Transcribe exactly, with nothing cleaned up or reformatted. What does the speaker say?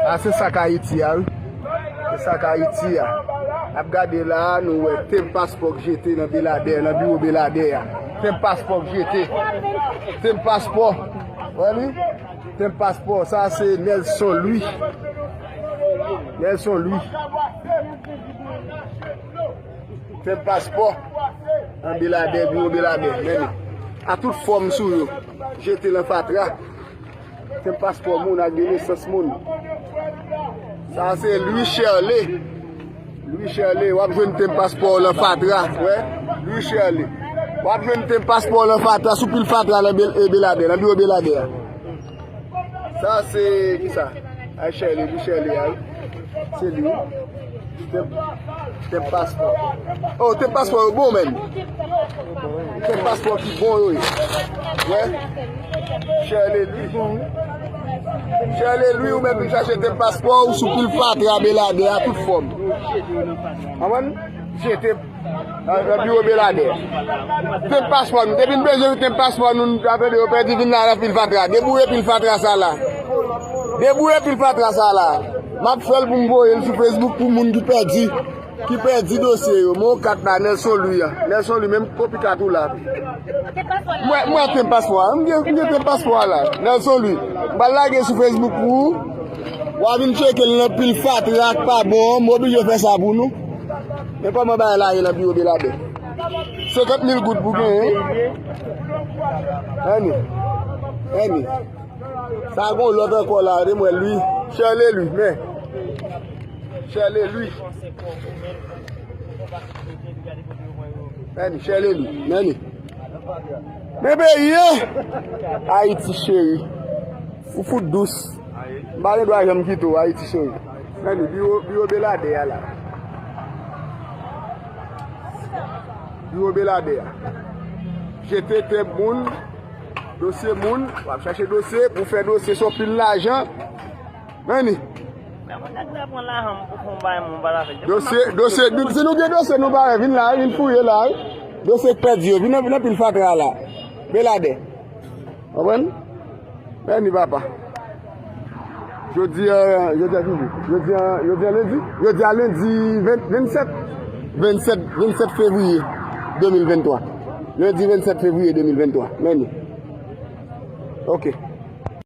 A se sa k Ayiti a, wi. Se sa k Ayiti a. N ap gade la a, nou wè tenp paspò k jete nan Beladè, nan biwo Beladè a. Tenp paspò k jete. Tenp paspò. Wè li? Tenp paspò. Sa se Nelson Louis. Nelson Louis. Tenp paspò. Nan Beladè, biwo Beladè. Men li. A tout fòm sou yo. Jete nan fatra. Tenp paspò moun ak de nesans moun. Sa se Louis Cherley. Louis Cherley, w ap jwenn tenp paspò w lan fatra, wè. Louis Cherley. W ap jwenn tenp paspò w lan fatra, sou pil fatra nan Bel-, e, Beladè, nan biwo Beladè a. Sa se kisa? Ay, Cherley, Louis Cherley a, wi. Se li, wi. Tenp, tenp paspò. Oh, tenp paspò yo bon, menn. Tenp paspò ki bon yo ye. Wè. Cherley Louis. Cherley Louis, ou menm vin chache tenp paspò ou sou pil fatra Beladè a tout fòm. Konprann? Jete nan, nan biwo Beladè. Tenp paspò nou. Depi n bezwen tenp paspò nou, nou ta tande yo pèdi, vin la nan pil fatra. Deboure pil fatra sa la. Deboure pil fatra sa la. M ap fè l pou m voye l sou Facebook pou moun ki pèdi, ki pèdi dosye yo. Mwen kat la, Nelson Louis a. Nelson Louis, menm kopi kat ou la. Mwen, mwen tenp paspò a. M gen, m gen tenp paspò a la. Nelson Louis. M pral lage sou Facebook pou ou. W a vin tcheke l nan pil fatra k pa bon an. M oblije fè sa pou nou. Men kòman bagay la ye nan biwo Beladè? Senkant mil goud pou genyen. Anni. Anni. Sa gon lòt ankò la, de mwen, Louis. Cherley Louis, men. Cherley Louis. Men li, Cherley Louis, men li. Men peyi an! Ayiti cheri. Ou fout dous. M pa gen dwa janm kite w, Ayiti cheri. Men li, biwo, biwo Beladè a la. Biwo Beladè a. Jete tenp moun, dosye moun, w ap chache dosye, pou fè dosye se yon pil lajan. Men li. Men mwen nèg la pran lajan m pou fè yon bagay mwen pa la fè. Dosye, dosye, si nou gen dosye nou pa wè, vin la, vin fouye la, wi. Dosye k pèdi yo, vin nan, vin nan pil fatra la. Beladè. Konprann? Men li papa. Jodi a, jodi a ki jou? Jodi a, jodi a lendi? Jodi a lendi ven, vennsèt. Vennsèt, vennsèt fevriye de mil venntwa. Lendi vennsèt fevriye de mil venntwa. Men li. Ok.